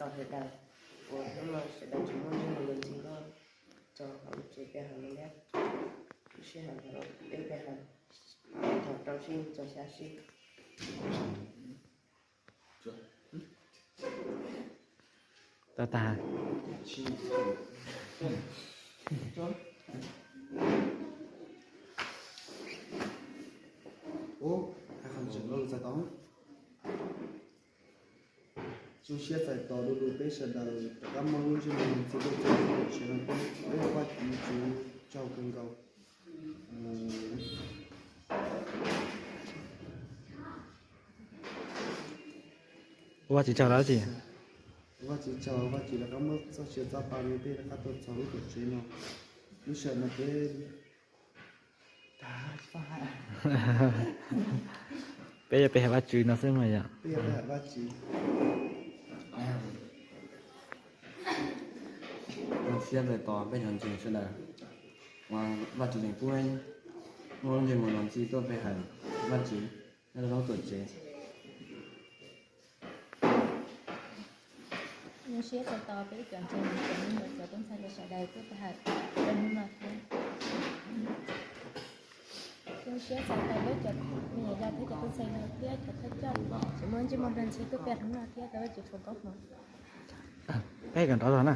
sawv daws uas hnub no sawv daws tsis muaj ntsej muag ntxhi tuaj txog hauv lub tsev pe hawm no thiab. Lub sij hawm no peb pe hawm thaum rau sij txog xya sij. Tau tas. Ub, hais qhov tseem los txais tos. Zoo siab txais tos du lug peb sawv daws rov qab muaj lub ntsej muag ntxhi tuaj txog lub tuam tsev no thiab, peb ua Vajtswv tsaug kawg nkaus. Ua Vajtswv tsaug dab tsi? Ua Vajtswv tsaug, Vajtswv rov qab muab txoj sia txoj pa rau peb rov qab tuaj txog lub tuam tsev no. Lub sij hawm no peb Peb yog pe hawm Vajtswv no xwb mas yom. Peb yog pe hawm Vajtswv. Zoo siab txais tos peb cov ntseeg sawv daws, Vajtswv tseem pub muaj lub ntsej muag ntxhi tuaj pe hawm Vajtswv nyob rau lub tuam tsev. Zoo siab txais tos peb cov ntseeg, cov me nyuam, cov tub ntxhais sawv daws tuaj pe hawm rau hnub no thiab. Zoo siab txais tos peb cov me nyuam yaus thiab cov tub ntxhais hluas thiab cov thawj coj tseem muaj ntsej muag ntxhi tuaj pe hawm hnub no thiab, thov Vajtswv foom koob hmoov. Peb kam nrov zog na.